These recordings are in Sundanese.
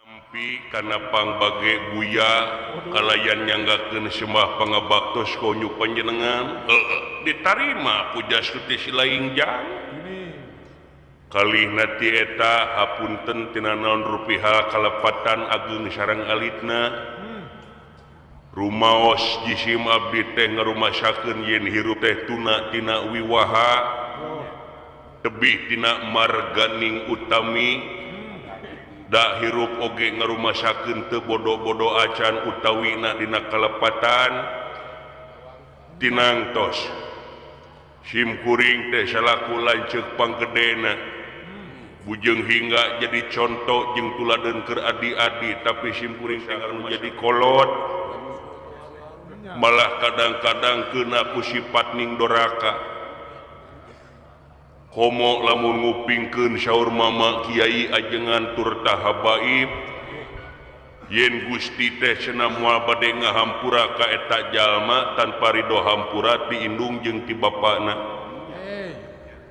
Nampi kana pangbage buya kalayan nyanggakeun sembah pangabaktos konyu panjenengan ditarima puja suti silaing jang kalihna ti eta hapunten tina naon rupiha kalepatan ageung sareng alitna rumaos jisim abdi teh ngarumasakeun yen hirup teh tuna tina wiwaha tebih tina marganing utami da hirup oge ngarumasakeun teu bodo-bodo acan utawina dina kalepatan tinangtos sim kuring teh salaku lanceuk panggedena bujeng hingga jadi contoh jeung tuladeun keur adi-adi tapi sim kuring teh jadi kolot malah kadang-kadang kena ku sifat ning doraka komo lamun ngupingkeun saur mama kiai ajengan turta habaib yen Gusti teh cenah moal bade ngahampura ka eta jalma tanpa ridho hampura diindung jeung ti bapana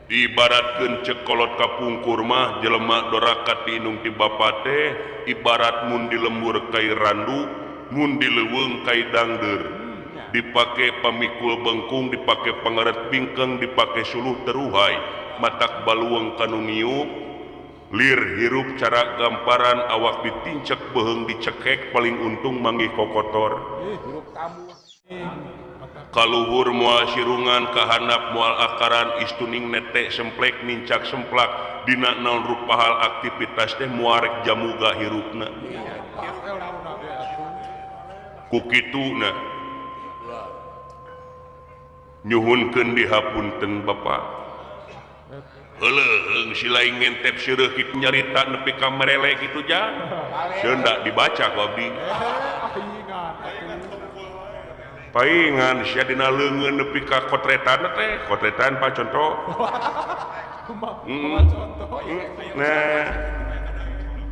diibaratkeun ceuk kolot kapungkur mah jelema doraka diindung ti bapa teh ibarat mun di lembur kai randu mun di leuweung kai dangdeur dipake pamikul bengkung dipake pangeret bingkeng dipake suluh teruhai matak baluang kanu niup lir hirup cara gamparan awak ditincek beheung dicekek paling untung manggih kokotor kaluhur moal sirungan kahandap moal akaran istuning netek semplek nincak semplak dina naon rupa hal aktivitas teh muarek jamuga hirupna ku kituna nyuhunkeun dihapunten Bapak heuleung si lain ngentep seureuh kitu nyarita nepi ka merele kitu jang seundak dibaca ku abdi paingan sia dina leungeun nepi ka kotretan teh kotretan Pak contoh nah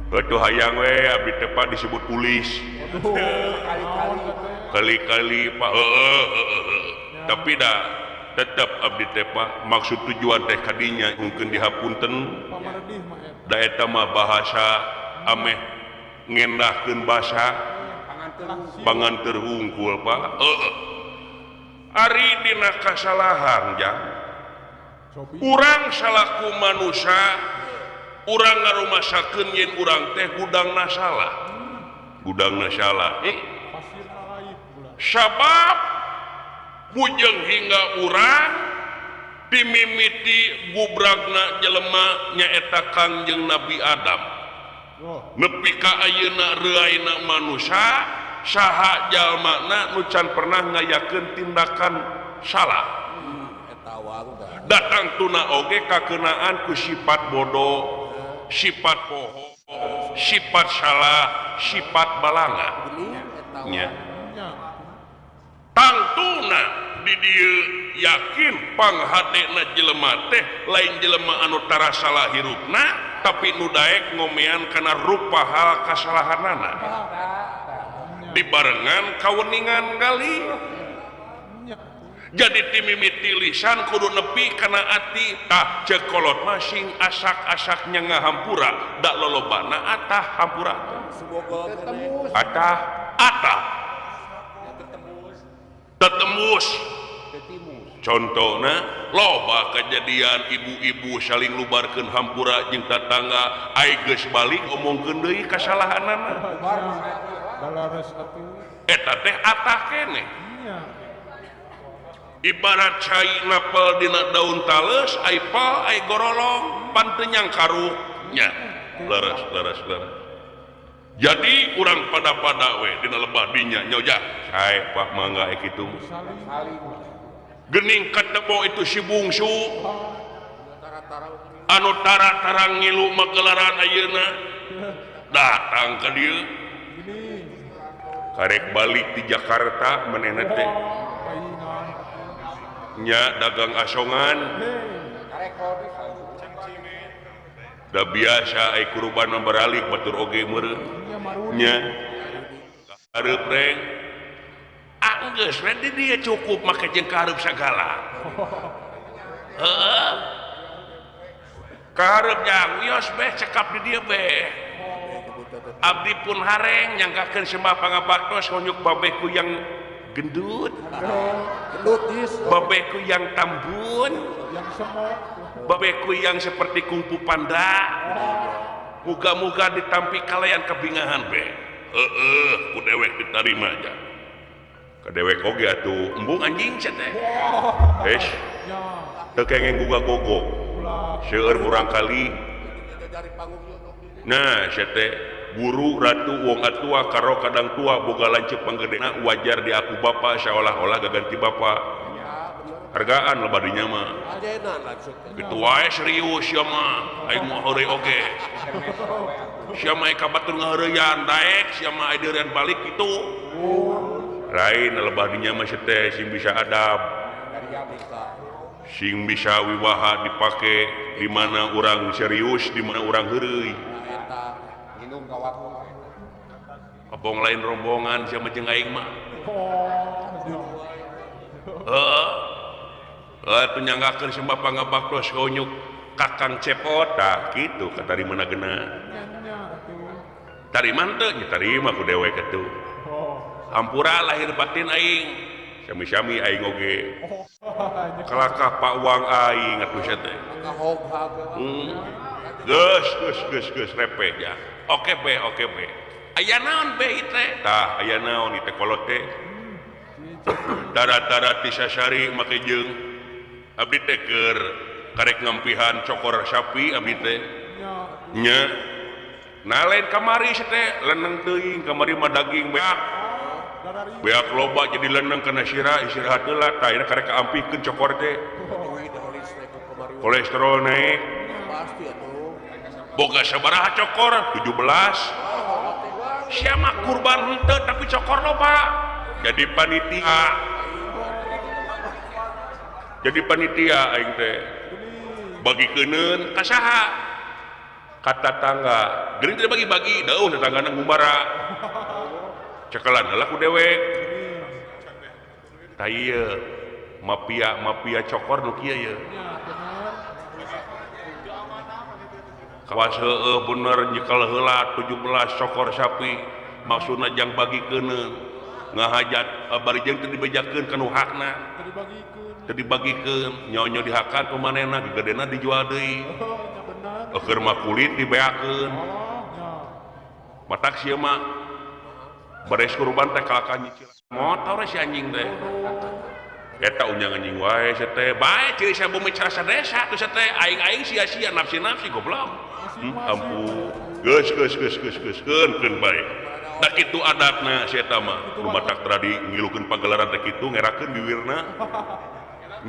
batu hayang we abdi teh Pak disebut pulis kali-kali Pak tapi dah tetap abdi teh Pak maksud tujuan teh kadinya mungkin dihapunten da eta mah bahasa ameh ngendahkeun basa panganteur hungkul Pak ari dina kasalahan jang urang salaku manusia urang ngarumasakeun yen urang teh gudangna salah gudangna salah sabab bujeng hingga urang dimimiti gubragna jelema nyaeta Kangjeng Nabi Adam nepi ka ayeuna reuaina manusia saha jalmana nu can pernah ngayakeun tindakan salah datang tuna oge kakenaan ku sifat bodoh sifat poho sifat salah sifat balanga nya tangtuna di dieu yakin panghadena jelema teh lain jelema anu tara salah hirupna tapi nu daek ngomean kana rupa hal kasalahanana dibarengan kaweningan kali jadi timimiti lisan kudu nepi kana ati tah ceuk kolot mah sing asak-asaknya ngahampura dak lolobana atah hampura atah atah tetembus contohna loba kejadian ibu-ibu saling lubarkeun hampura jeung tatangga ai geus balik omongkeun deui kasalahanana eta teh atah keneh ibarat cai napel dina daun tales ai pal ai gorolong pan teu nyangkaruk nya leres leres leres jadi urang pada-pada we dina lebah dinya nyoja sae Pak mangga e kitu gening katebo itu si bungsu anu tara-tara ngilu magelaran ayeuna datang ka dieu karek balik di Jakarta manehna teh nya dagang asongan da biasa ai kurban beralik batur oge meureun nya hareup reng geus we di dieu cukup make jeung ka hareup sagala heeh ka hareup jang wios beh cekap di dieu beh Abdi pun hareng nyangkakeun sembah pangabaktos ngonyuk babeku yang gendut. Babeku yang tambun. Yang semok. Babeku yang seperti kungfu panda. Muga-muga ditampi kalayan kebingahan be. Heeh, ku dewek ditarima aja. Ka dewek oge atuh embung anjing sia teh. Eish. Teu kengeng guga gogok. Seueur murang kali. Nah, sia teh guru ratu wong atua karo kadang tua boga lanceuk panggedena wajar diaku bapa seolah-olah gaganti bapa. Hargaan lah badinya mah. Gitu wae serius sia mah. Aing mah heureuy oge. Sia mah ka batur ngaheureuyan daek sia mah aya balik kitu. Lain lebah dinya mah sia teh sing bisa adab. Sing bisa wiwaha dipake di mana urang serius, di mana urang heureuy. Abong lain rombongan sia mah jeung aing mah. Heeh. Penyanggakeun sembah pangabaktos konyuk Kakang Cepot tah kitu katarima gena. Tarima teu nya tarima ku dewek atuh. Hampura lahir batin aing. Sami-sami aing oge. Kalakah Pak Wang aing atuh sia teh. Geus geus geus geus repeh ya. Oke be, oke be. Aya naon be ieu teh? Tah aya naon ieu teh kolot teh. Tara-tara ti sasari make jeung abdi teh keur karek ngampihan cokor sapi abdi teh. Nya. Nah lain kamari sia teh leneng teuing kamari mah daging beak. Beak loba jadi leneng kana sirah istirahat heula tah ayeuna karek kaampihkeun cokor teh. Kolesterol naik. Boga sabaraha cokor? 17. Sia mah kurban henteu tapi cokor loba. Jadi panitia. Jadi panitia aing teh. Bagi keuneun ka saha? Ka tatangga. Geuning teh bagi-bagi, dauh tetanggana ngumbara. Cekelan heula ku dewek. Tah ieu mafia-mafia cokor nu kieu ye. Kawas heueuh bener nyekel heula 17 cokor sapi. Maksudna jang bagi keuneun. Ngahajat bari jeung teu dibejakeun ka nu hakna. Teu dibagikeun, nyonya dihakan ku manehna, gegedena dijual deui. Keur mah kulit dibeakeun. Matak sia mah beres kurban teh kalakah nyicil motor si anjing teh. Eta unyang anjing wae sia teh. Bae ciri sia bumi carasa desa tuh sia teh aing-aing sia-sia nafsi-nafsi goblok. Ampun. Geus geus geus geus geus keun bae. Da kitu adatna si eta mah. Nu matak tradi ngilukeun pagelaran teh kitu ngerakeun biwirna.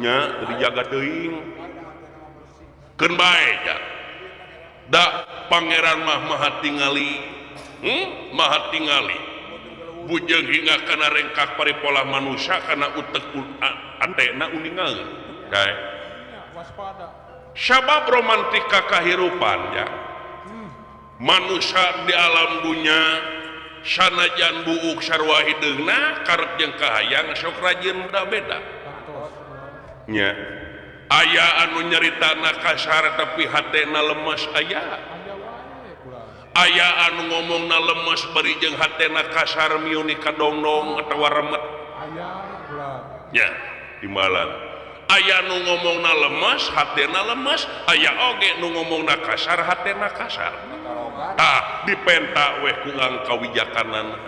Nya teu dijaga teuing. Keun bae ja. Da pangeran mah maha tingali. Maha tingali. Bujeng hingga kana rengkak paripola manusia kana utek atena uningal. Kae. Sabab romantika kahirupan ya. Manusia di alam dunya sanajan buuk sarua hideungna karep jeung kahayang sok rajin da beda. Nya. Aya anu nyaritana kasar tapi hatena lemes aya. Aya anu ngomongna lemes bari jeung hatena kasar miuni kadongdong atawa remet. Nya, timbalan. Aya nu ngomongna lemes, hatena lemes, aya oge nu ngomongna kasar, hatena kasar. Tah, dipenta weh ku kawijakanana.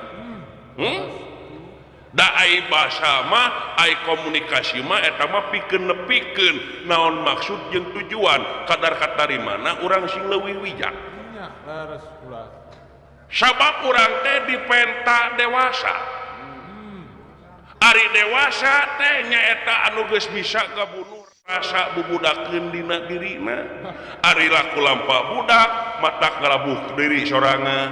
Da ai basa mah, ai komunikasi mah eta mah pikeun nepikeun naon maksud jeung tujuan kadar katarimana urang sing leuwih wijak. Sabab urang teh dipenta dewasa. Ari dewasa teh nyaeta anu geus bisa ngabunuh rasa bubudakeun dina dirina. Ari laku lampah budak matak ngalabuh diri sorangan,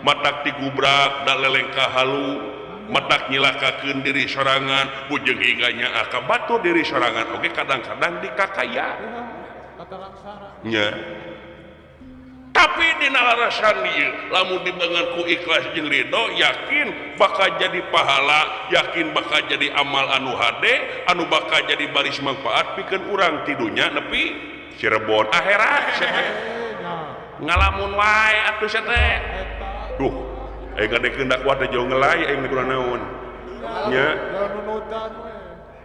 matak digubrak da lelengka halu, matak nyilakakeun diri sorangan, bujeng hingga nyaah ka batur diri sorangan oge kadang-kadang dikakaya. Nya. Tapi dina larasan ieu lamun dibangun ku ikhlas jeung ridho yakin bakal jadi pahala, yakin bakal jadi amal anu hade, anu bakal jadi baris manfaat pikeun urang ti dunya nepi Cirebon akhirat sia teh. Ngalamun wae atuh sia teh. Duh aing ngadengekeun dakwah teh jauh ngelai aing kurang naon nya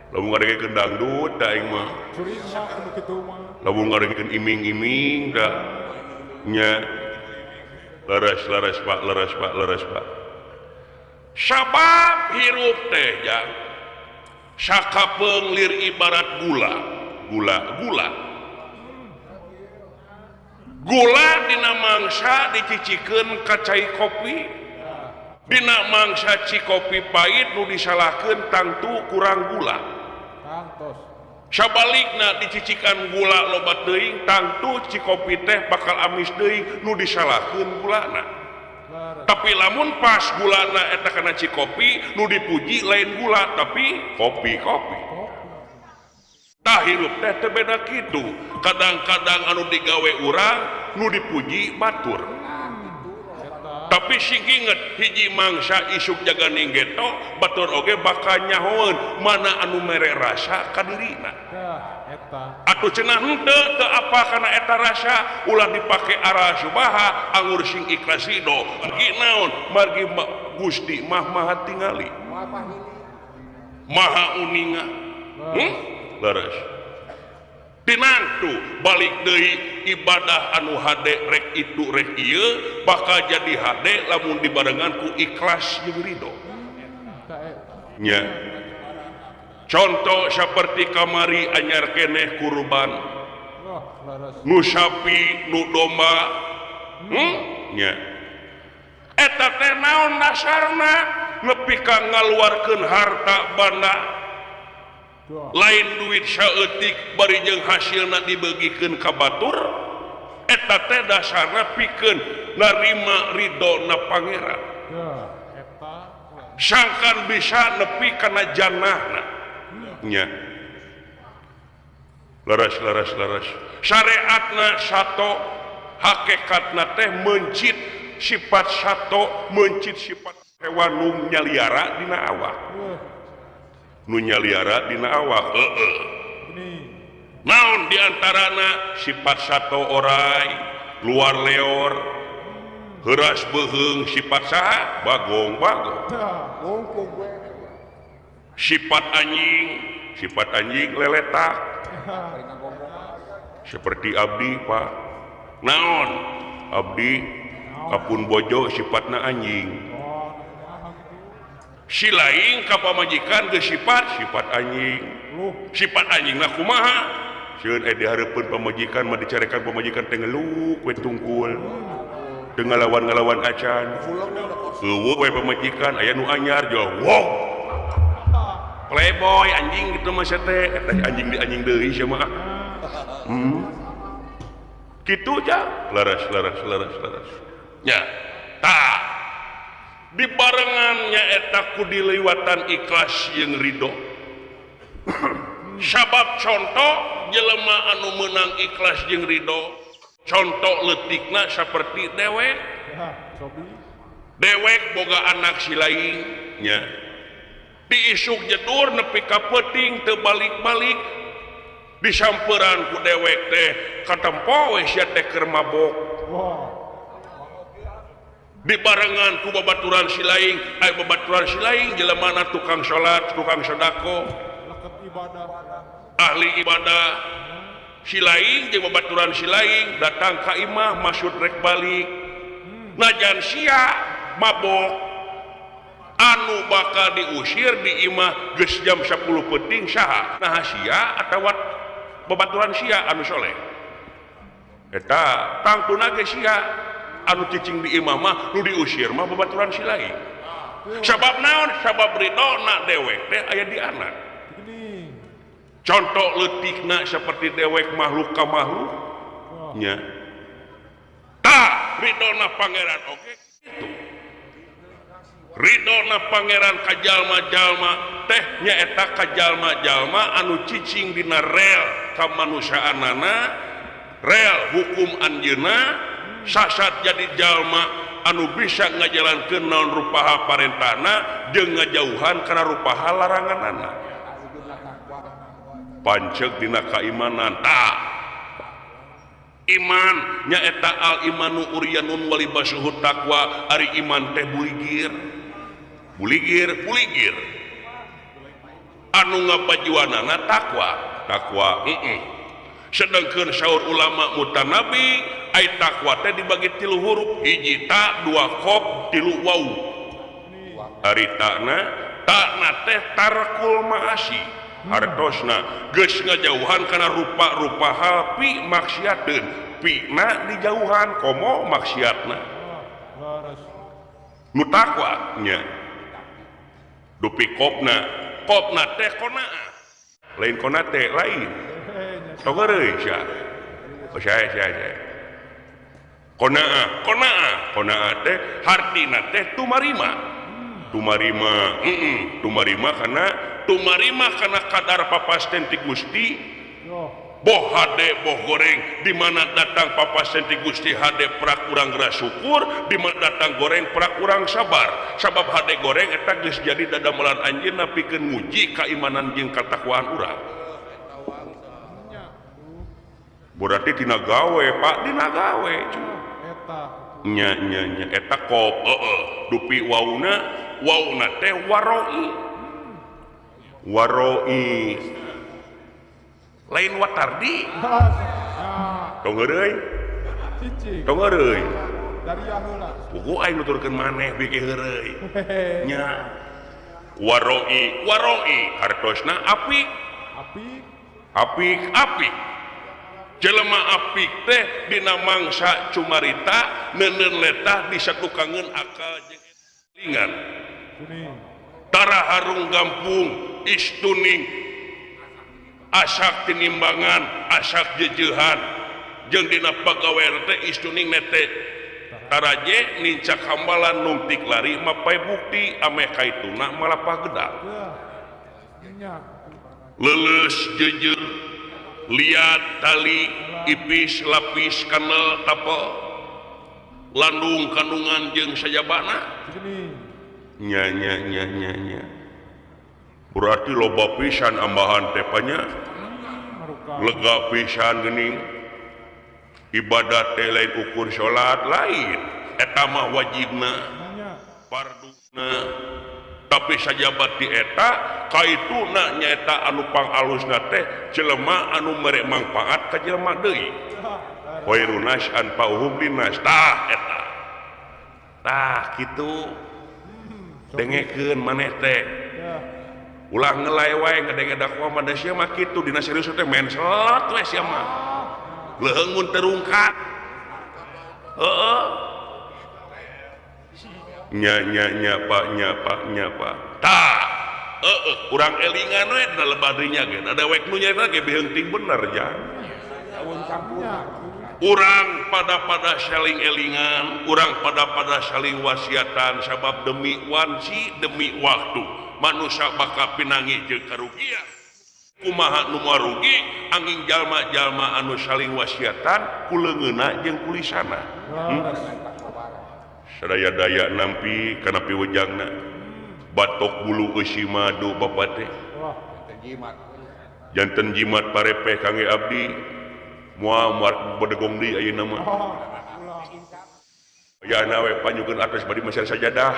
lamun ngadengekeun dangdut da aing mah lamun ngadengekeun iming-iming da nya leres leres Pak leres Pak leres Pak sabab hirup teh jang sakapeung lir ibarat gula gula gula gula dina mangsa dicicikeun ka cai kopi dina mangsa cikopi pahit nu disalahkeun tangtu kurang gula sabalikna dicicikan gula loba teuing tangtu cikopi teh bakal amis teuing nu disalahkeun gulana. Tapi lamun pas gulana eta kana cikopi nu dipuji lain gula tapi kopi-kopi. Tah hirup teh teu beda kitu. Kadang-kadang anu digawe urang nu dipuji batur. Tapi sing inget hiji mangsa isuk jaga ninggeto batur oge bakal nyahoeun mana anu mere rasa ka dirina. Atuh cenah henteu teu apa kana eta rasa ulah dipake arah subaha anggur sing ikhlas ridho. Margi naon? Margi Gusti mah maha tingali. Maha uninga. Leres. Tinantu balik deui ibadah anu hade rek itu rek ieu bakal jadi hade lamun dibarengan ku ikhlas jeung ridho. Nya. Contoh seperti kamari anyar keneh kurban nu sapi nu domba nya eta teh naon dasarna nepi ka ngaluarkeun harta banda lain duit saeutik bari jeung hasilna dibagikeun ka batur eta teh dasarna pikeun narima ridona pangeran sangkan bisa nepi kana jannahna nya leres leres leres syariatna sato hakikatna teh mencit sifat sato mencit sifat hewan nu nyaliara dina awak nu nyaliara dina awak heueuh naon diantarana sifat sato orai luar leor heuras beuheung sifat saha bagong bagong sifat anjing leletak seperti abdi Pak naon abdi kapun bojo sifatna anjing si lain ka pamajikan geus sifat sifat anjing sifat anjingna kumaha sieun dihareupeun pamajikan mah dicarekan pamajikan teh ngeluk we tungkul teu ngalawan-ngalawan acan eueuh we pamajikan aya nu anyar jauh wow playboy anjing gitu mah teh eta anjing di anjing deui sia mah kitu ja leres leres leres leres nya tah dibarengan nya eta ku diliwatan ikhlas jeung ridho sabab contoh jelema anu meunang ikhlas jeung ridho contoh leutikna saperti dewek dewek boga anak si lain nya diisuk jedur nepi ka peuting teu balik-balik disamperan ku dewek teh katempo we sia teh keur mabok dibarengan ku babaturan si lain aya babaturan si lain jelemana tukang salat tukang sedekah ahli ibadah si lain jeung babaturan si lain datang ka imah maksud rek balik najan sia mabok anu bakal diusir di imah geus jam 10 peuting saha nah sia atawa babaturan sia anu soleh eta tangtuna ge sia anu cicing di imah mah nu diusir mah babaturan si lain sabab naon sabab ridona dewek teh aya di anak contoh leutikna seperti dewek makhluk ka makhluk nya tah ridona pangeran oge kitu ridona pangeran ka jalma-jalma teh nyaeta ka jalma-jalma anu cicing dina rel kamanusiaanana rel hukum anjeunna sasat jadi jalma anu bisa ngajalankeun naon rupaha parentahna jeung ngajauhan kana rupaha laranganana panceg dina kaimanan tah Iman nyaeta al imanu uryanun walibasuhu taqwa, ari iman teh buligir. Buligir, buligir. Anu ngapajuanana takwa, takwa heeh. Sedangkeun saur ulama mutanabi ai takwa teh dibagi 3 huruf, hiji ta, 2 qaf, 3 waw. Ari takna, takna teh tarkul maasi. Hartosna geus ngajauhan kana rupa-rupa hal pi maksiateun, pina dijauhan komo maksiatna. Nu takwa nya. Dupi kopna, kopna teh qanaah. Lain kona teh lain. Tong heureuy sia. Oh sia sia sia. Qanaah, qanaah, qanaah teh hartina teh tumarima. Tumarima, heeh, tumarima kana tumarima kana kadar papasten ti Gusti. Boh hade boh goreng, di mana datang papasten ti Gusti hade prak urang geura syukur, di mana datang goreng prak urang sabar. Sabab hade goreng eta geus jadi dadamelan anjeunna pikeun nguji kaimanan jeung katakwaan urang. Berarti dina gawe Pak, dina gawe eta. Nya nya nya eta kop heeh, dupi wauna, wauna teh waroi. Waroi. Lain watardi. Tong heureuy. Tong heureuy. Pugu aing nuturkeun maneh bike heureuy. Nya. Waroi, waroi hartosna apik. Apik. Apik, apik. Jelema apik teh dina mangsa cumarita neuneun letah disatukangeun akal jeung lingan. Tara harung gampung istuning asak tinimbangan asak jejeuhan jeung dina pagawean teh istuning nete taraje nincak hambalan nungtik lari mapai bukti ameh kaituna malapah gedang. Leuleus jejeur liat tali ipis lapis kanel tapel landung kandungan jeung sajabana. Nya nya nya nya nya berarti loba pisan ambahan teh nya lega pisan geuning ibadah teh lain ukur salat lain eta mah wajibna farduna tapi sajabat di eta kaituna nyaeta anu pangalusna teh jelema anu mere mangfaat ka jelema deui khairun nas anfa'uhum linnas tah eta tah kitu dengekeun maneh teh ulah ngelai wae ngadenge dakwah mah da sia mah kitu dina serius teh main selot we sia mah leuheung mun terungkat heeh nya nya nya pak nya pak nya pak tah heeh kurang elingan we da lebadrinya ge da dewek nu nyaeta ge beheung bener jang urang pada-pada saling elingan urang pada-pada saling wasiatan sabab demi wanci demi waktu manusia bakal pinangi jeung karugian kumaha nu marugi angin jalma-jalma anu saling wasiatan ku leungeunna jeung kulisana. Sadaya-daya nampi kana piwejangna batok bulu eusi madu bapa teh janten jimat parepeh kangge abdi moal moal bedegong deui ayeuna mah ayana we panyukeun atas bari meser sajadah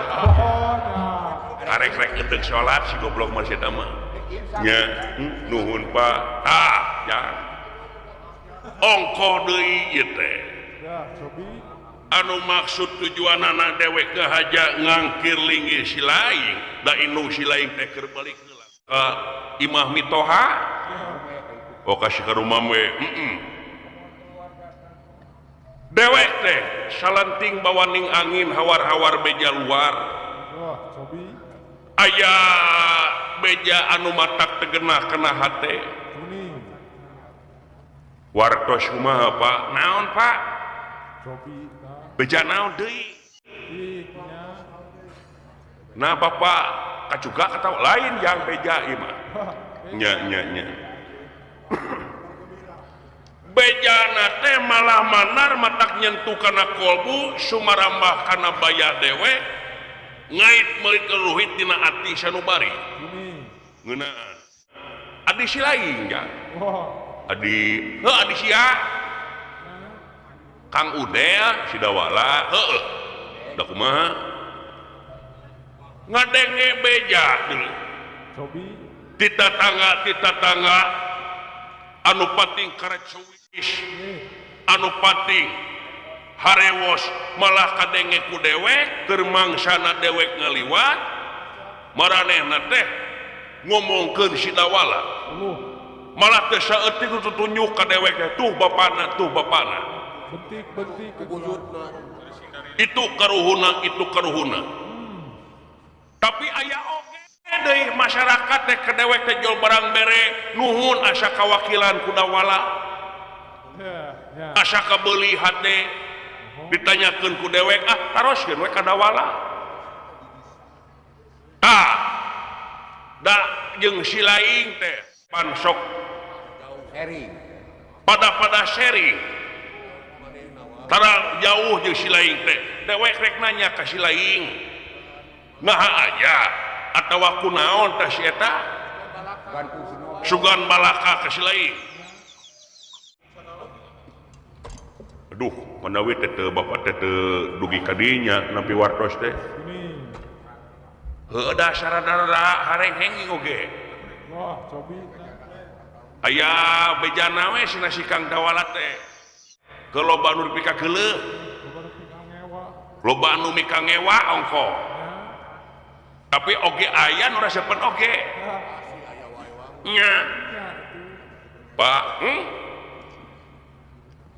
karek-rek gedeuk salat si goblok mah eta mah nya nuhun Pak tah ya ongkoh deui ieu teh anu maksud tujuanana dewek ke haja ngangkir linggih si lain da indung si lain teh keur balik heula ka imah mitoha oh kasih ka rumah we dewek teh salanting bawaning angin hawar-hawar beja luar aya beja anu matak tegenah kena hate wartos kumaha Pak naon Pak beja naon deui nah bapak kacuga atau lain yang beja ieu mah nya nya nya bejana teh malah manar matak nyentuh kana kolbu sumarambah kana baya dewe ngait meulit ruhit dina ati sanubari ngeunaan adi si lain ja adi heuh adi sia Kang Udel Sidawala heeh da kumaha ngadenge beja cobi ti tatangga anu pating karecuwis anu pating harewos malah kadenge ku dewek keur mangsana dewek ngaliwat maranehna teh ngomongkeun Sidawala uluh malah teh saeutik nu tutunjuk ka dewek teh tuh bapana tuh bapana. Bentik bentik. Wujudna. Itu karuhuna, itu karuhuna, tapi aya oge deui masyarakat teh ke dewek teh jol barang bere nuhun asa kawakilan ku Dawala. Ya ya. Asa kabeuli hate ditanyakeun ku dewek, ah taroskeun we ka Dawala. Tah da jeung si laing teh pan sok sharing. Pada pada sharing tara jauh jeung si laing teh dewek rek nanya ka si laing naha aja atawa kunaon teh si eta. Gantung si Novel. Sugan balaka ka si laing. Aduh, manawi teh teu bapak teh teu dugi ka dinya nampi wartos teh. Ini. Heueuh da sarada hareng-henging oge. Wah, cobi. Aya bejana we cenah si Kang Dawala teh ke loba nu dipikageuleuh. Loba nu pikangewa. Loba anu mikangewa ongko. Ya. Tapi oge aya nu resepen oge. Ya. Nya. Ya, itu. Pak,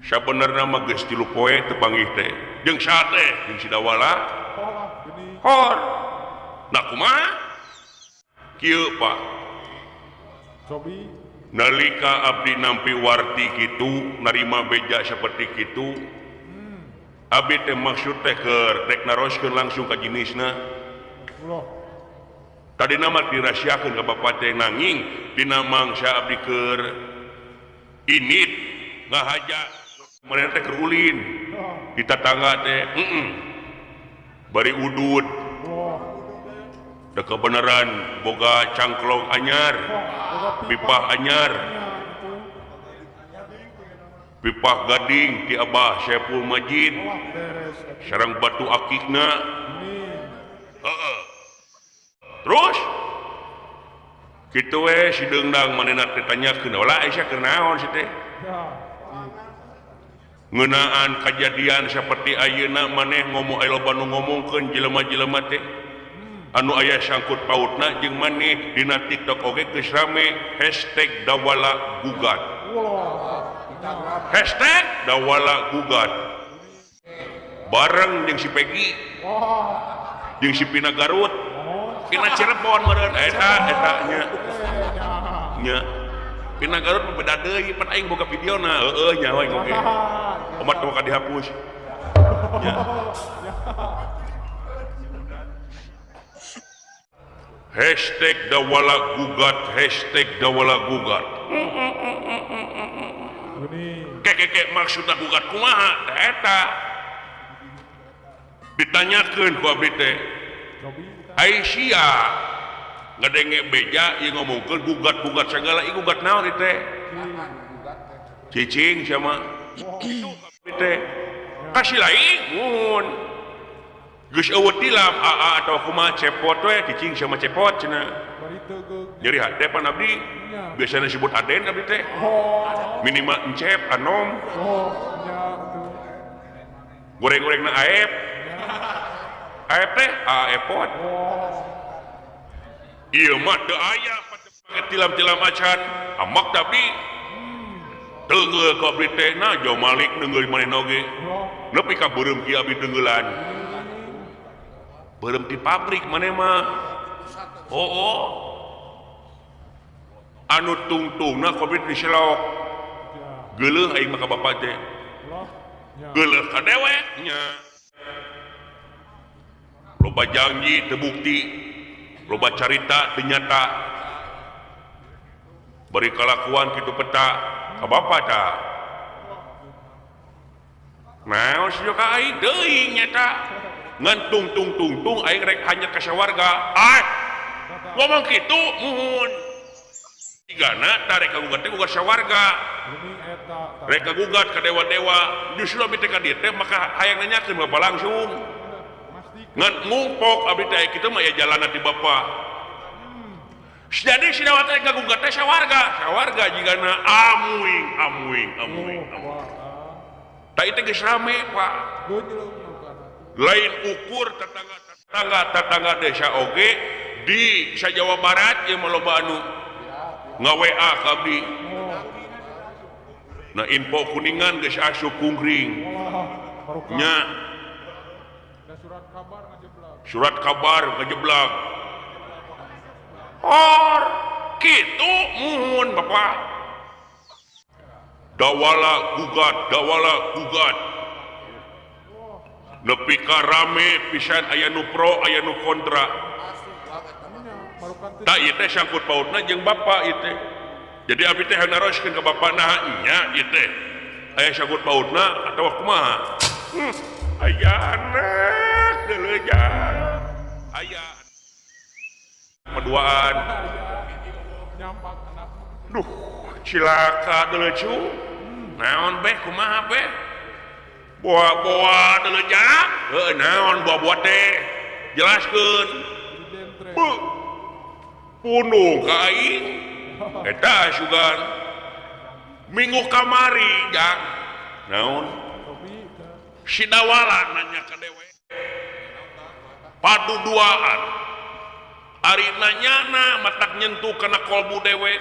Sabenerna mah geus 3 poe teu panggih teh jeung saha teh jeung si Dawala. Oh, gini. Hor nah kumaha kieu, Pak? Cobi. Nalika abdi nampi warti kitu narima beja seperti kitu abdi teh maksud teh keur rek naroskeun langsung ka jenisna. Ulah. Tadi nama dirahasiakeun ka bapak teh nanging dina mangsa abdi keur init ngahaja mereka teh keur ulin Oh, di tetangga teh bari udud. Ulah. Da kebenaran boga cangklong anyar. Oh, boga pipah anyar. Ya, itu. Pipah gading ti Abah Saiful Majid. Wah, beres atuh. Sareng batu akikna. Ini. Heeh. Terus kitu we si deungdang manehna teh tanyakeun ulah Aisyah keur naon si teh. Ya. Ngeunaan kejadian seperti ayeuna maneh ngomong aya loba nu ngomongkeun jelema-jelema teh anu aya sangkut pautna jeung maneh dina TikTok oge geus rame #DawalaGugat. Ulah. Hashtag Dawala gugat bareng jeung si Peggy. Wah. Jeung si Pina Garut. Oh. Pina Cirebon meureun eta eta nya. Ya. Nya Pina Garut mah beda deui pan aing boga videona heueuh nya aing oge omat mah dihapus nya. #DawalaGugat #DawalaGugat. Gini. Keke maksudna gugat kumaha teh eta ditanyakeun ku abdi teh. Cobi. Aisyah ngadenge beja ieu ngomongkeun gugat-gugat segala ieu gugat naon ieu teh cicing sama abdi teh kasih lain muhun geus eueuh tilam aa atau kumaha cepot we cicing sama cepot cenah. Bari teugeug. Nyeri hate pan abdi. Nya. Biasanya disebut aden abdi teh. Oh. Minimal encep anom. Oh, nya atuh. Goreng-gorengna aep aep teh aepot. Oh. Ieu mah teu aya pake tilam-tilam acan amak tapi teunggeul ku abdi teh na jauh malik neunggeul manehna oge. Ulah. Nepi ka beureum kieu abdi teunggelan beureum ti pabrik maneh mah oh, oh. Anu tungtungna ku abdi diselok. Ya. Geuleuh aing mah ka bapak teh. Ulah. Ya. Geuleuh ka dewek nya loba janji teu bukti loba carita teu nyata bari kalakuan kitu peta ka bapak tah naon sia ka aing teuing nyata ngan tung tung tung tung aing rek hanya ka sawarga ah ngomong kitu muhun tigana tarik ka gugat teh gugat sawarga. Gini eta. Rek ngagugat ka dewa-dewa justru abdi teh ka dieu teh maka hayang nanyakeun bapak langsung. Ngan ngumpok abdi teh kitu mah aya jalanna ti bapak. Jadi si Dawala teh ngagugat teh sawarga, sawarga jigana amuing amuing amuing. Tah ieu teh geus rame, Pak. Lain ukur tetangga tetangga desa oge di sa Jawa Barat ieu mah loba anu nga-WA ka abdi. Nah info Kuningan geus asup kungkring. Nya surat kabar ngajeblag. Or kitu muhun Bapak. Dawala gugat, dawala gugat. Nepi ka rame pisan aya nu pro, aya nu kontra. Tah ieu teh sangkut pautna jeung Bapak ieu teh. Jadi abdi teh naroskeun ka Bapak nah nya ieu teh. Aya sangkut pautna atawa kumaha? Aya anak deuleujan. Aya maduaan. Duh, cilaka deuleucu. Naon beh kumaha beh? Boa-boa deuleujan. Heuh naon boa-boa teh? Jelaskeun. Beuh. Punung ka aing. Eta sugan minggu kamari jang naon si Dawala nanya ka dewe padu duaan ari nanyana matak nyentuh kana kolbu dewe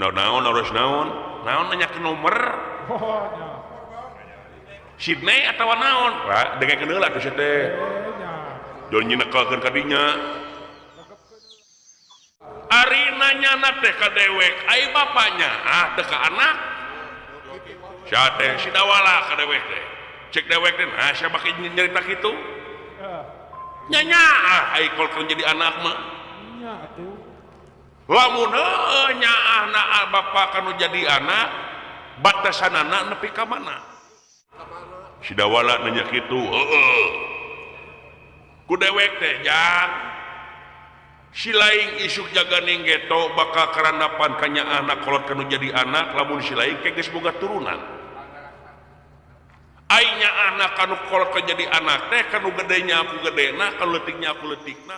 naon naon harus naon naon nanya ke nomor Sidney atawa naon lah dengekeun heula atuh teh don nyinekelkeun ka dinya. Ari nanyana teh ka dewek ai bapaknya ah teh ka anak sia teh si Dawala ka dewek teh cek dewek teh nah sia make nyerita kitu nya nya ah ai kolkeun jadi anak mah nya atuh lamun heueuh nyaahna bapak kanu jadi anak batasanana nepi ka mana si Dawala nanya kitu heueuh ku dewek teh jang si laing isuk jaga ning geto bakal karandapan kanya anak kolot kanu jadi anak lamun si laing ke geus boga turunan ai nya anak kanu kolot ke jadi anak teh kanu gedenya aku gedena kanu leutiknya aku leutikna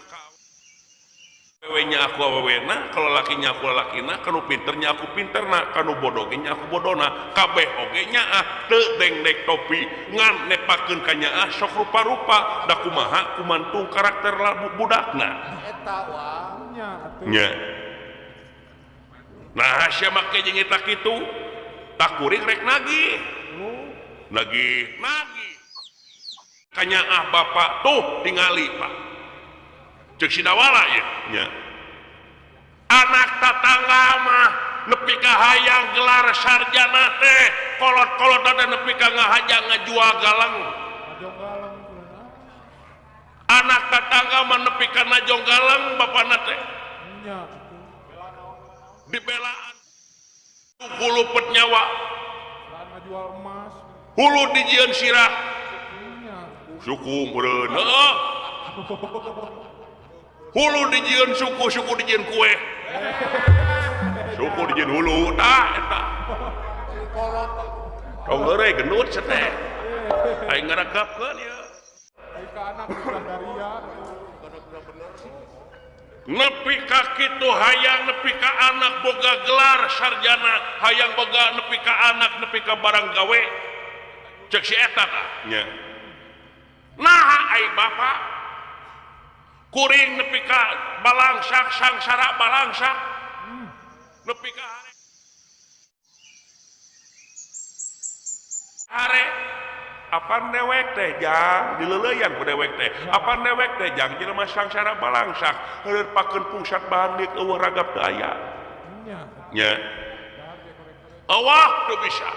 awewenya aku awewena kalau lakinya aku lalakina kanu pinternya aku pinterna kanu bodohnya aku bodona kabeh oge nyaah teu dengdek topi ngan nepakeun ka nyaah sok rupa-rupa da kumaha kumantung karakter budakna eta nya. Nah sia make jeung eta kitu tak kuring rek nagih nagih nagih ka nyaah bapak tuh tingali Pak cek si Dawala ya nya. Anak tatangga mah nepi ka hayang gelar sarjana teh kolot-kolot teh nepi ka ngahajang ngajual galang. Anak tatangga mah nepi ka najong galang bapana teh. Dibelaan hulu pet nyawa. Hulu dijieun sirah. Suku meureun heuh. Hulu dijieun suku, suku dijieun kue. Suku dijieun hulu tah eta. Tong heureuy gendut cenah. Aing ngarakapkeun ieu. Nepi ka kitu hayang nepi ka anak boga gelar sarjana, hayang boga nepi ka anak nepi ka barang gawe. Cek si eta tah nya. Naha ai bapak kuring nepi ka balangsak sangsara balangsak nepi ka hare apan dewek teh jang dileuleuyan ku dewek teh apan dewek teh jang jelema sangsara balangsak heureut pakeun pungsat bahandik eueuh ragap teu aya nya eueuh teu bisa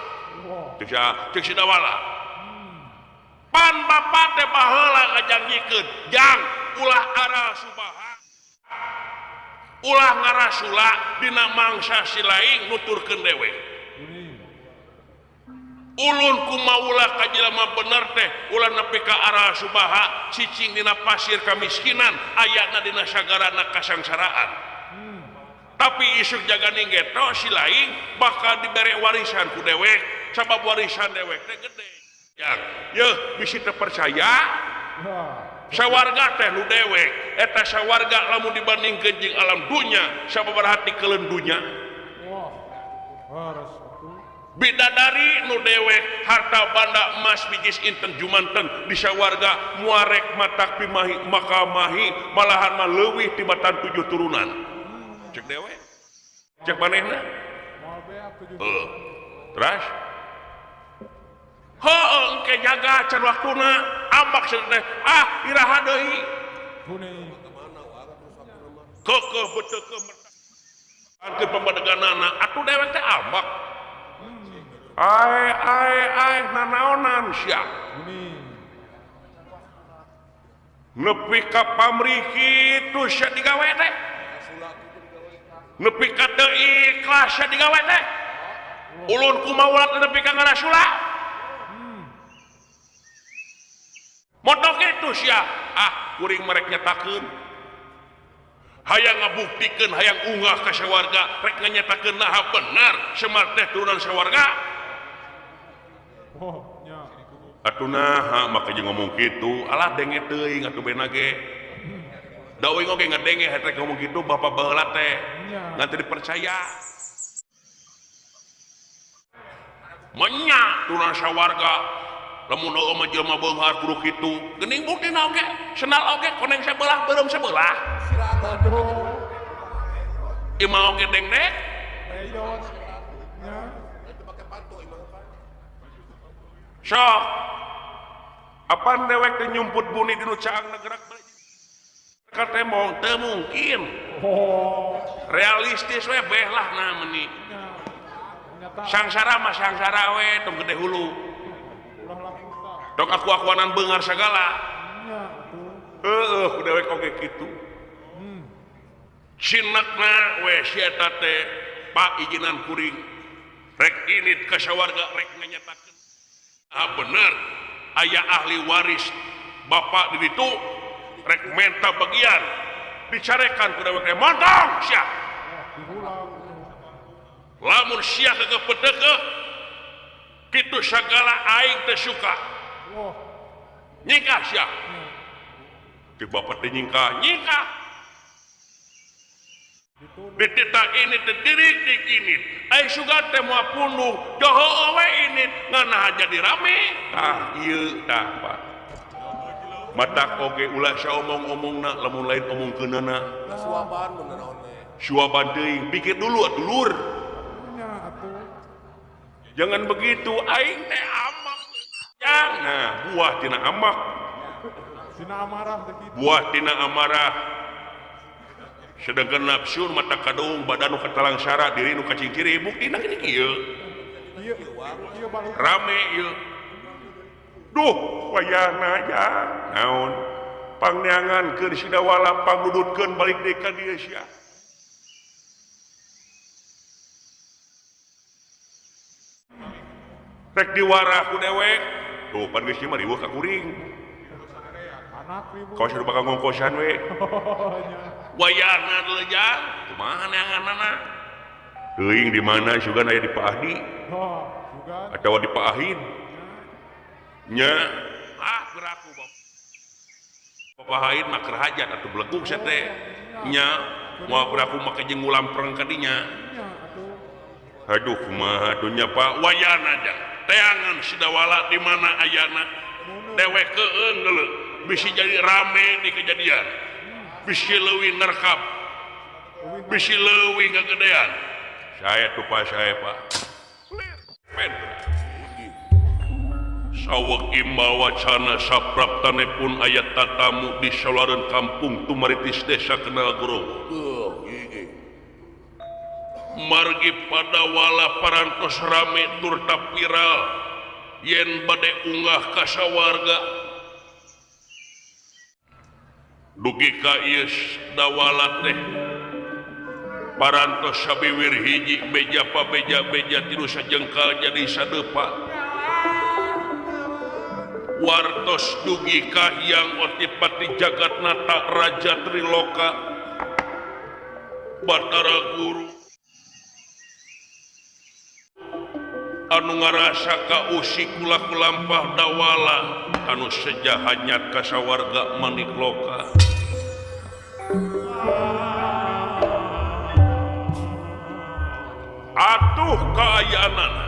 cek si Dawala pan bapak teh baheula ngajanjikeun jang ulah aral subaha ulah ngarasula dina mangsa si laing nuturkeun dewek ulun kumaula ka jelema bener teh ulah nepi ka aral subaha cicing dina pasir kamiskinan ayana dina sagarana kasangsaraan. Tapi isuk jaga ninggeto si lain bakal dibere warisan ku dewek sabab warisan dewek teh gede. Ya, yeuh bisi teu percaya. Sawarga teh nu dewek eta sawarga lamun dibandingkeun jeung alam dunya sababaraha tikeleun dunya. Bidadari nu dewek harta banda emas bijis inten jumanten di sawarga muarek matak pimahi makamahi malahan mah leuwih tibatan 7 turunan. Cek dewek cek manehna heuh terus heuh engke jaga can waktuna ambak cenah teh ah iraha deui keukeuh beuteukeuh angkeun pamadeganana atuh dewek teh ambak ai ai ai nanaonan sia nepi ka pamrih kitu sia digawe teh nepi ka teu ikhlas sia digawe teh ulun kumaha ulah nepi ka ngarasula motor kitu sia ah kuring merek nyatakeun hayang ngabuktikeun hayang unggah ka sawarga rek nganyatakeun naha bener Semar teh turunan sawarga. Oh nya atuh naha make jeung ngomong kitu alah denge teuing atuh bena ge da uing oge ngadenge rek ngomong kitu bapa baheula teh ngan teu dipercaya menya turunan sawarga lamun eueuh mah jelema beunghar kudu kitu geuning buktina oge senal oge koneng sabelah beureum sabelah imah oge dengdek sok apaan dewek teh nyumput buni di nu caang gerak ka tembong teu mungkin realistis we beh lah nah meuni sangsara mah sangsara we tong gede hulu dok aku-akuanan beunghar sagala heueuh ku dewek oge kitu cinakna we si eta teh pak ijinan kuring rek init ka sawarga rek nganyatakeun ah bener aya ahli waris bapak di ditu rek menta bagian dicarekan ku dewek teh montong sia lamun sia keukeuh pedeukeuh kitu sagala aing teh suka nyingkah sia di bapak teh nyingkah nyingkah ditita ini teh dirik ini ai sugan teh moal pundung joho we ini ngan jadi rame tah ieu tah Pak matak oge ulah saomong-omongna lamun lain omongkeunana suaban mun naon we suaban teuing pikir dulu atuh lur jangan begitu aing teh amak jang nah buah tina amak tina amarah teh kitu buah tina amarah sedangkan nafsu mata kadung badan nu katalangsara diri nu kacingkiri buktina gini kieu rame ieu duh wayahna ja naon pangneangankeun sidawala pangdudutkeun balik deui ka dieu sia rek diwarah ku dewek tuh pan geus mah riweuh ka kuring kawas nu bakal ngongkosan we wayahna deui jang kumaha neanganana teuing di mana sugan aya di Pak Ahdi atawa di Pak Ahid nya ah geraku Bapak Ahid mah keur hajat atuh belegug sia teh nya moal geraku make jeung ngulampreng ka dinya aduh kumaha dunya Pak wayahna jang teangan sidawala di mana ayana dewek keun geuleuh bisi jadi rame di kejadian bisi leuwih nerkap bisi leuwih kagedean saya tuh Pak saya Pak saweg imba wacana sapraptane pun aya tatamu di salareun kampung Tumaritis desa Kendal Growo margi pada wala parantos rame turta viral yen bade unggah ka sawarga dugi ka ieu dawala teh parantos sabiwir hiji beja pabeja beja tilu sajengkal jadi sadepa wartos dugi ka hyang otipati jagatnata raja Triloka Batara Guru anu ngarasa kausik kula kulampah dawala anu sejahanyat kasawarga manikloka. Atuh kaayaanana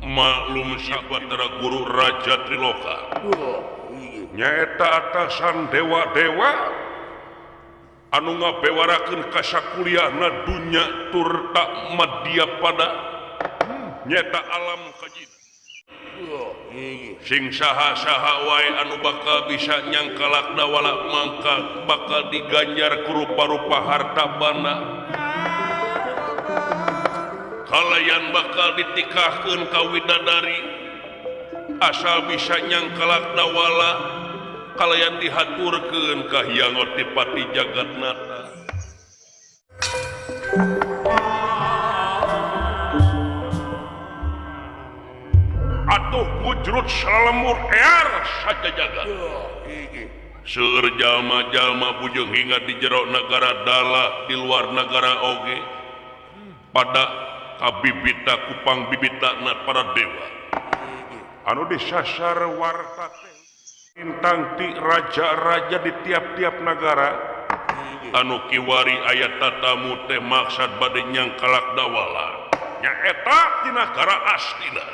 maklum si Batara Guru Raja Triloka nyaeta atasan dewa-dewa anu ngabewarakeun kasakuliahna dunya tur tak madya pada nyata alam kajina sing saha-saha wae anu bakal bisa nyangkalak dawala mangka bakal diganjar ku rupa-rupa harta banda kalayan bakal ditikahkeun ka widadari asal bisa nyangkalak dawala kalayan dihaturkeun ka Hyang Otipati Jagatnata. Atuh gujrut salemur ear saja jagat. Seueur jalma-jalma bujeng hingga di jero nagara dala di luar nagara oge pada kabibita kupang bibitana para dewa anu disasar warta intang ti raja-raja di tiap-tiap nagara anu kiwari aya tatamu teh maksad bade nyangkalak dawala nyaeta di nagara Astina.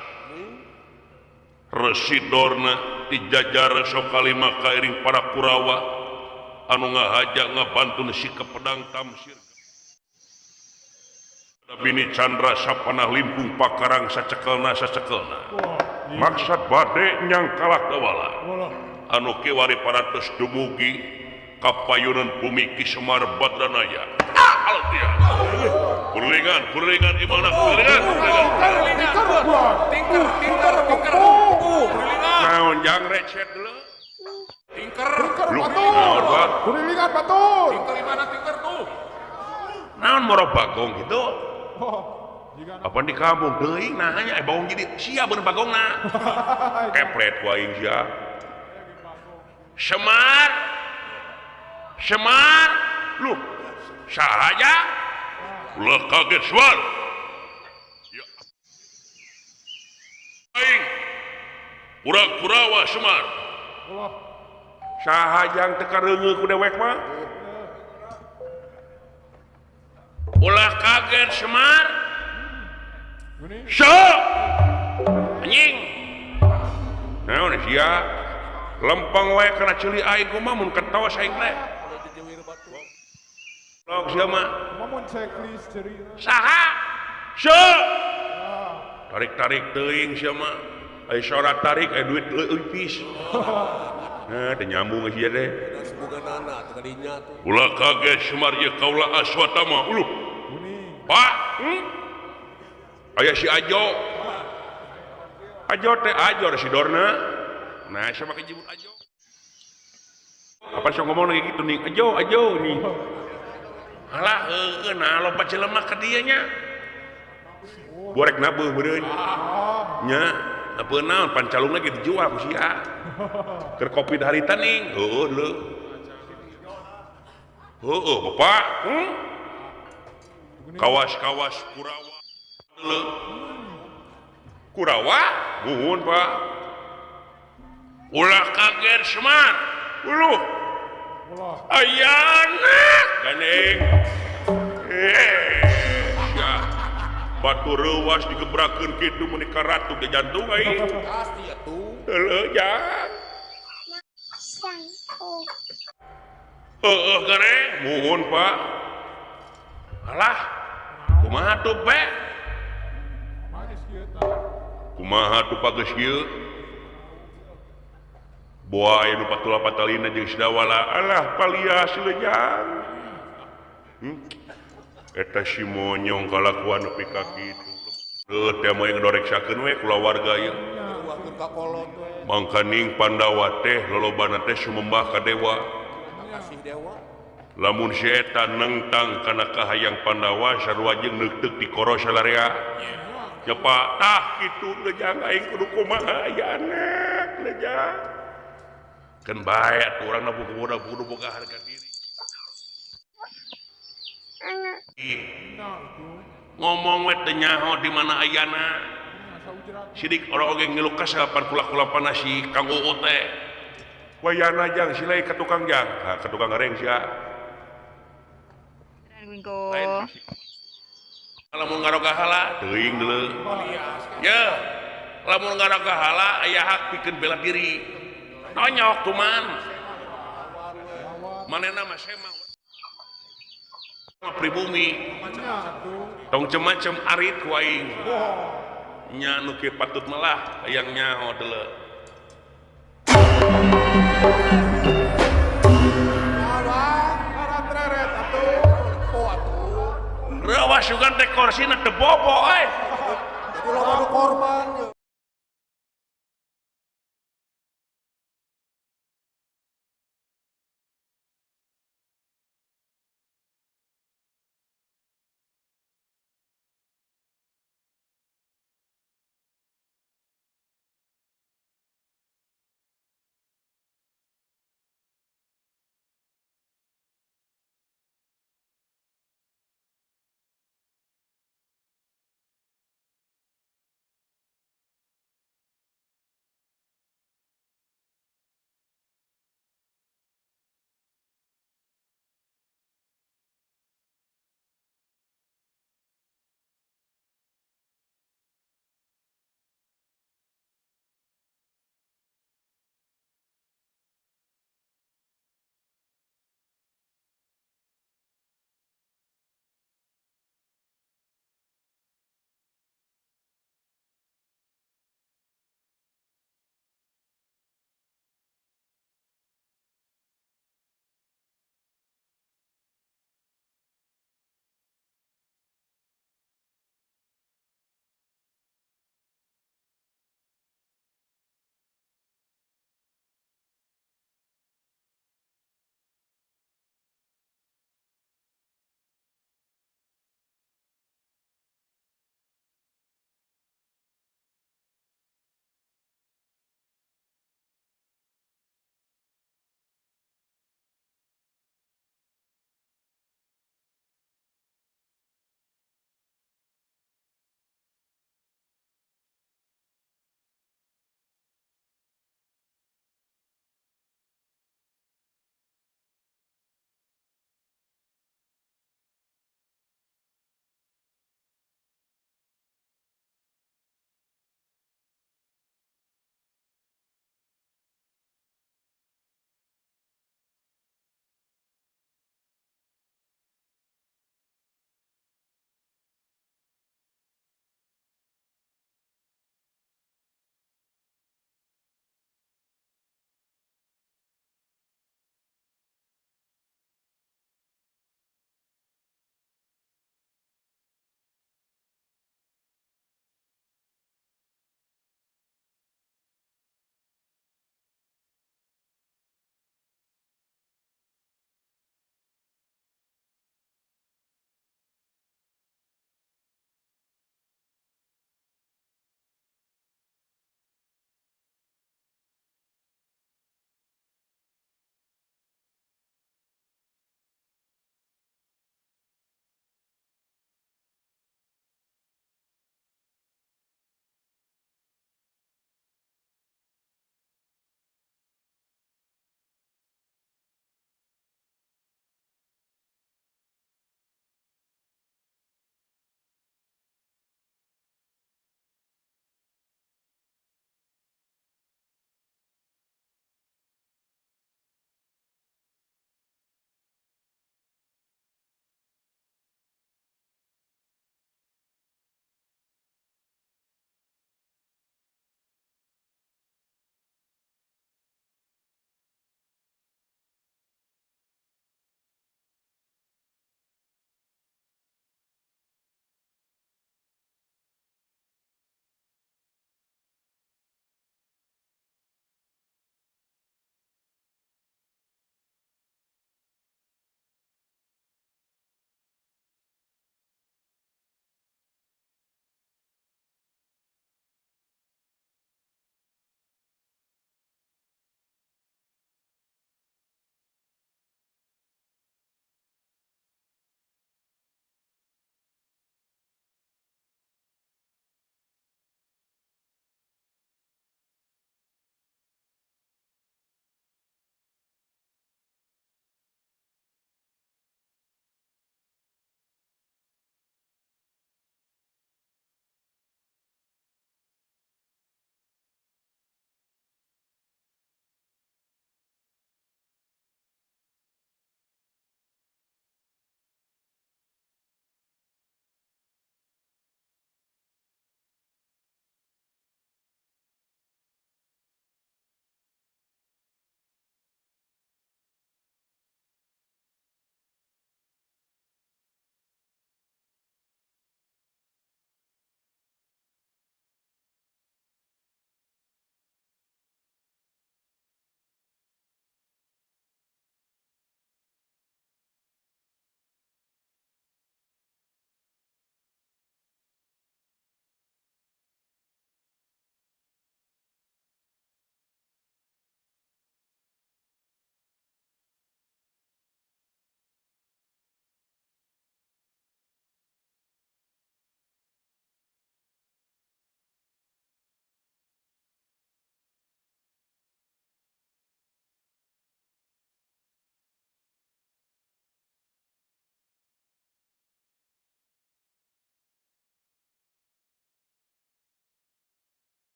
Resi Dorna dijajar Sokalima kairing para Kurawa anu ngahaja ngabantun si kepedang Tamsir. Bini Chandra sapanah limpung pakarang sacekelna sacekelna. Maksad bade nyangkalak dawala anu kiwari paratos dumugi kapayunan bumi Ki Semar Badranaya. Kurlingan, kurlingan imana kurlingan, kurlingan. Tinker, tinker, tinker. Naon jang recet deuleu. Tinker, batur. Kurlingan batur. Tinker imana tinker tuh. Naon moro bagong gitu. Apa di kampung teuing nah nya bagong jadi sia bener bagongna. Keplet ku aing sia. Semar. Semar. Luh, saha ulah kaget Semar. Ya. Aing Kura-kurawa Semar. Saha jang teu kareungeuh ku dewek mah? Ulah kaget Semar. Sok. Anjing. Naon sia? Lempeng wae kana ceuli aing kumaha mun ketawa aing teh. Log sia mah. Saha? Sok. Tarik-tarik teuing sia mah. Ai sora tarik ai duit leuwih. Nah, teu nyambung sia teh. Ulah kaget Semar ye kaula Aswatama. Uluh. Pak, Aya si Ajo. Ajo teh Ajo si Dorna. Nah, sama kejebut Ajo. Apa sih ngomong lagi gitu nih? Ajo, Ajo nih. Alah, heueuh nah loba jelema ka dieu nya. Borek nabeuh meureun. Nya, apa naon pancalungna ge dijual ku sia. Keur kopi harita ning. Heueuh leuh. Heueuh, Bapak. Kawas-kawas Kurawa. Leuh. Kurawa? Nuhun, Pak. Ulah kaget Semar. Uluh. Ayana gandeng. Ya. Batu reuwas digebrakeun kitu meuni ka ratu ge jantung aing. Pasti atuh. Heueuh jang. Heueuh gareng, muhun Pak. Alah, kumaha tuh pe? Kumaha tuh pageus ieu? Boa aya nu patula patalina jeung sidawala. Alah palias leujang. Eta si monyong kalakuan nepi ka kitu. Heuh teh moal ngedoreksakeun we kulawarga ieu. Mangkaning Pandawa teh lolobana teh sumembah ka dewa. Lamun si eta nengtang kana kahayang Pandawa sarua jeung neuteuk di koro salarea. Ya Pak, tah kitu leujang aing kudu kumaha aya anak leujang. Kan bae atuh urang na kudu boga harga diri. Ngomong we teu nyaho di mana ayana. Sidik orang oge ngilu kasapan kula-kula nasi Kang Uu teh. Wayana jang silai ka tukang jang. Ha ka tukang gareng sia. Lain lamun ngaroga hala teuing deuleu. Ya, lamun ngaroga hala aya hak pikeun bela diri. Tonyok tuman. Manehna mah sema pribumi. Tong cem-macem arit ku aing. Nya nu kieu patut malah hayang nyaho deuleu. Rawas sugan teh korsina teu bobo euy. Jadi loba nu korban.